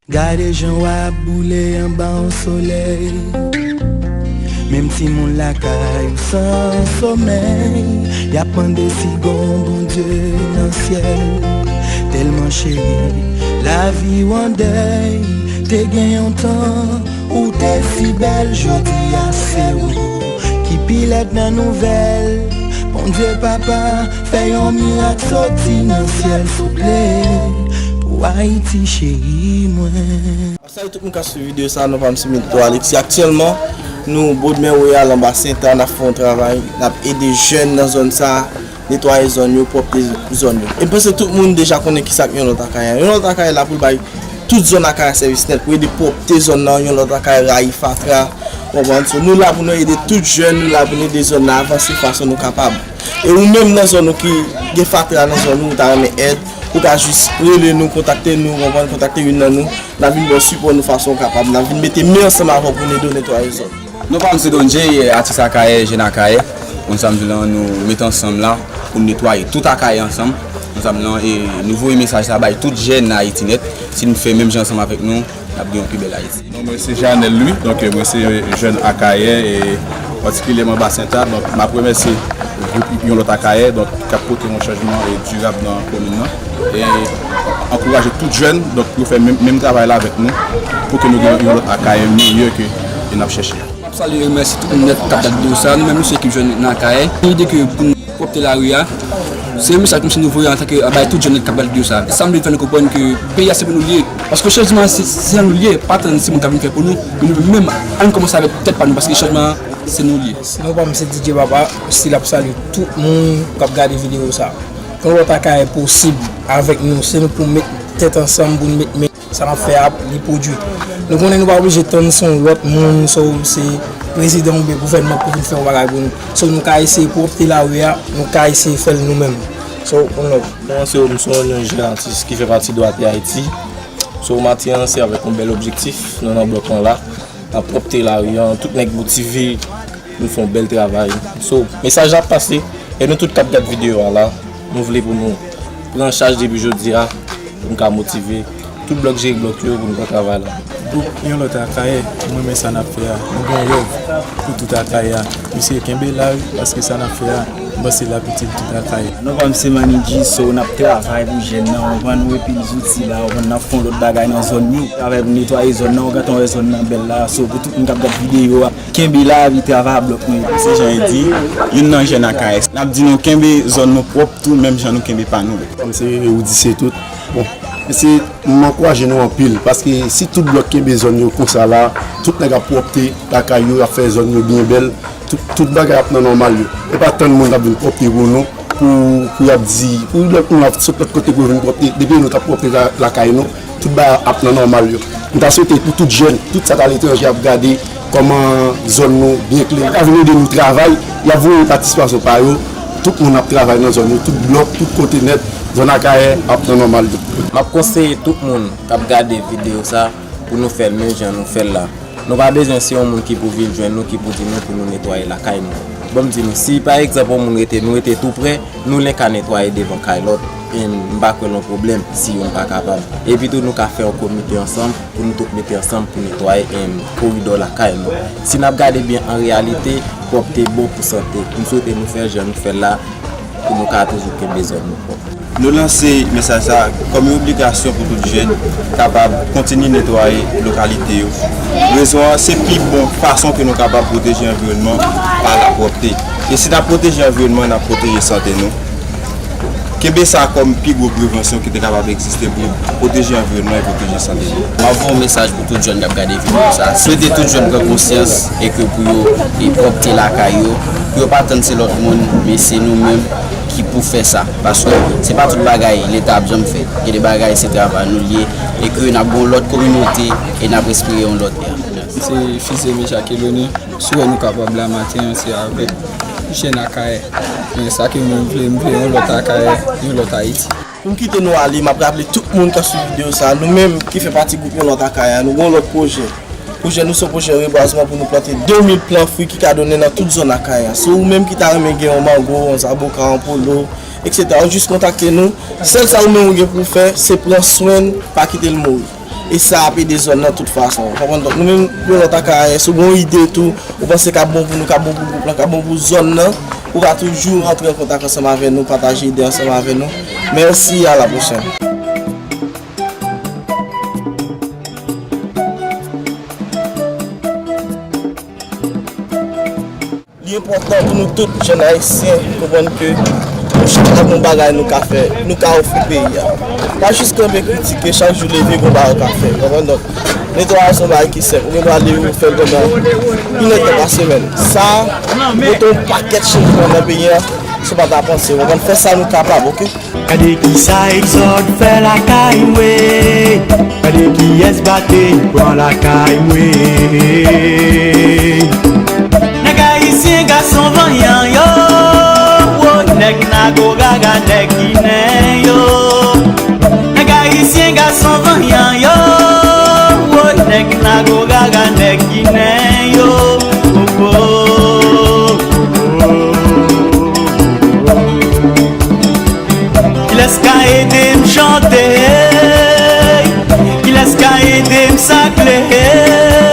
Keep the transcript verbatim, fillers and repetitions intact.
Gade jan w ap boule anba yon solèy. Menm timoun lakay ou san somèy, y ap mande si gon Bondye nan syèl. Tèlman cheri, lavi w an dèy. Te gen yon tan ou te si bèl, jodi a se ou ki pi lèd nan nouvèl. Bondye papa, fè yon mirak soti nan syèl souple pou Ayiti cheri mwen. Salut tout moun k ap swiv videyo sa, non pa m se Milto Alexis. Aktyèlman, nou Bodmè Royal anba Senta, n ap fè yon travay, n ap ede jèn nan zòn sa, netwaye zòn yo, pwòpte zòn yo. E m panse tout moun deja konnen kisa k yon lòt Akayè. Yon lòt Akayè la pou l bay tout zòn Akayè sèvis nèt, pou ede pwòpte zòn nan, yon lòt Akayè rayi fatra, w konprann? So, nou la pou nou ede tout jèn, nou la pou nou ede zòn nan avanse fason nou kapab. E ou menm nan zòn ou ki gen fatra nan zòn ou, ou ta renmen èd, ou ka jis rele nou, kontakte nou, w konprann, kontakte youn nan nou. N ap vin ba w sipò nou fason w kapab. N ap vin mete men ansanm avè w pou n ede w netwaye zòn. Non pa m se Don Jay, atis Akayè, jèn Akayè. Konn sa m di w lan, nou met ansanm la pou n netwaye tout Akayè ansanm. Konn sa m di w lan, e nou voye mesaj sa bay tout jèn Ayiti nèt. Si n fè menm jan ansanm avèk nou, n ap gen yon pi bèl Ayiti. Non, mwen se Janel Louis, donk, mwen se jèn Akayè, e patikilyèman Basenta. Donk, m ap remèsye gwoup Yon Lòt Akayè, donk, k ap pote yon chanjman, e, dirab nan komin nan. E ankouraje tout jèn, donk, pou yo fè menm, menm travay la avèk nou, pou ke nou gen yon lòt Akayè meyè ke, ke n ap chèche a. M ap salye e remèsye tout moun nèt k ap gade videyo sa. Nou menm, nou se ekip jèn nan Akayè. Gen lide ke pou nou pwòpte lari a. Se yon mesaj kòmsi nou voye antanke bay tout jèn nèt k ap gade videyo sa. Sa m vle fè nou konprann ke peyi a se pou nou li ye. Paske chanjman an se, se nan nou li ye, pa tann se moun k ap vin fè pou nou, men nou menm, ann kòmanse avèk tèt pa nou, paske chanjman an se nou li ye. Non pa m se D J Papa, still ap salye tout moun k ap gade videyo sa. Yon lòt Akayè posib avèk nou, se nou pou met tèt ansanm, pou nou met men. Sa n ap fè a, li pwodui. Nou konnen nou pa oblije tann se yon lòt moun, so, se prezidan oubyen gouvènman pou vin fè yon bagay pou nou. So, nou ka eseye pwòpte lari a, nou ka eseye fè l nou menm. So, one love. Mwen se Omson, yon jèn atis ki fè pati de A P Haïti. So, maten an, se avèk yon bèl objektif, nou nan blòk lan la. N ap pwòpte lari an, tout nèg motive, nou fè yon bèl travay. So, mesaj la ap pase, e nou tout k ap gad videyo a la, nou vle pou nou pran chaj depi jodi a, pou nou ka motive tout blòk jere blòk yo, pou nou pran travay la. Gwoup Yon Lòt Akayè, mwen renmen sa n ap fè a. Nou gen yon rèv pou tout Akayè a. Mesye, kenbe la wi, paske sa n ap fè a, m panse l ap itil tout Akayè. Non pa m se Manny G, so n ap travay pou jèn nan, w konprann, nou epi zouti la, w konprann, n ap fè yon lòt bagay nan zòn nou. Travay pou netwaye zòn nan, w gentan wè zòn nan bèl la, so pou tout moun k ap gad videyo a, kenbe la, epi travay a blòk nou ye. Se jan e di, youn nan jèn Akayè. N ap di nou kenbe zòn nou pwòp tou, menm jan nou kenbe pa nou. Kòm se Rudy se tout. Bon, mesye, m ankouraje nou anpil, paske si tout blòk kenbe zòn yo konsa la, tout nèg ap pwòpte lakay yo, ap fè zòn yo byen bèl, tout, tout bagay ap nan nòmal yo. E pa tann moun ap vin pwòpte pou nou, pou, pou y ap di, pou lòt moun ap sot lòt kote pou yo vin pwòpte, depi nou t ap pwòpte la-, lakay nou, tout bagay ap nan nòmal yo. M ta swete pou tout jèn, tout sa k aletranje ap gade, kòman zòn nou byen klere. Y ap vin ede nou travay, y ap voye patisipasyon pa yo. Tout moun ap travay nan zòn yo, tout blòk, tout kote nèt, zòn Akayè ap nan nòmal yo. M ap konseye tout moun k ap gade videyo sa pou nou fè l menm jan nou fè l la. Nou pa bezwen se yon moun ki pou vin jwenn nou, ki pou di nou pou nou netwaye lakay nou. Ban m di nou, si pa egzanp yon moun rete, nou rete tou prè, nou len ka netwaye devan kay lòt, e m pa kwè l yon pwoblèm si youn pa kapab. Epi tou, nou ka fè yon komite ansanm pou nou tout mete ansanm pou netwaye, em, koridò lakay nou. Si n ap gade byen, an reyalite, pwòpte bon pou sante. M swete nou fè jan nou fè l la, pou nou ka toujou kenbe zòn nou pwòp. Nou lanse mesaj sa a kòm yon obligasyon pou tout jèn kapab kontinye netwaye lokalite yo. Rezon an, se pi bon fason ke nou kapab pwoteje anviwònman pa lapwòpte. E si n ap pwoteje anviwònman, n ap pwoteje sante nou. Kenbe sa kòm pi gwo prevansyon ki te kapab egziste pou pwoteje anviwònman e pwoteje sante nou. M ap voye yon mesaj pou tout jèn k ap gade videyo sa. Swete tout jèn pran konsyans e ke pou yo e pwòpte lakay yo, pou yo pa tann se lòt moun, men se nou menm ki pou fè sa. Paske se pa tout bagay Leta ap janm fè. Gen de bagay se travay nou l ye e ke n ap gen yon lòt kominote e n ap respire yon lòt è. Se Fils Aimé Jacques Elonie. Si w wè nou kapab la maten an, se avèk jèn Akayè. Men sa ke mwen vle, m vle yon lòt Akayè, yon lòt Ayiti. Pou m kite nou ale, m ap raple tout moun k ap swiv videyo sa a, nou menm ki fè pati gwoup Yon Lòt Akayè a, nou gen yon lòt pwojè. Pwojè nou se yon pwojè rebwazman pou nou plante de mil plan fwi ki ka donnen nan tout zòn Akayè a. Si ou menm ki ta renmen gen yon mango, yon zaboka, yon polo, et cetera, ou jis kontakte nou. Sèl sa ou menm ou gen pou w fè, se pran swen l, pa kite l mouri. E sa ap ede zòn nan tout fason. Ou konprann? Donk, nou menm, yon lòt Akayè, si w gen yon ide tou, ou panse k ap bon pou nou, k ap bon pou gwoup lan, k ap bon pou zòn nan, ou ka toujou rantre an kontak ansanm avè nou, pataje ide ansanm avè nou. Mèsi, a la pwochèn. Li enpòtan pou nou tout, jèn ayisyen, konprann ke nou chak gen yon bagay nou ka fè, nou ka ofri peyi a. Pa jis kanpe kritike, chak jou leve, gen yon bagay ou ka fè, konprann? Donk, netwayaj se yon bagay ki senp. Ou gen dwa leve pou fè l pandan inèdtan pa semèn. Sa pote yon pakèt chanjman nan peyi a, si w pa ta panse. Ou konprann? Fè sa nou kapab, oke? Gade kisa Egzòd fè lakay mwen. Gade kiyès batey pran lakay mwen. Nèg ayisyen gason vanyan yo. Wo, nèg Nago Gaga, nèg Ginen yo. Nèg ayisyen gason vanyan yo. Wo, nèg Nago Gaga, nèg Ginen yo. Oh, oh, oh, oh. Kilès ka ede m chante? Kilès ka ede m sakle?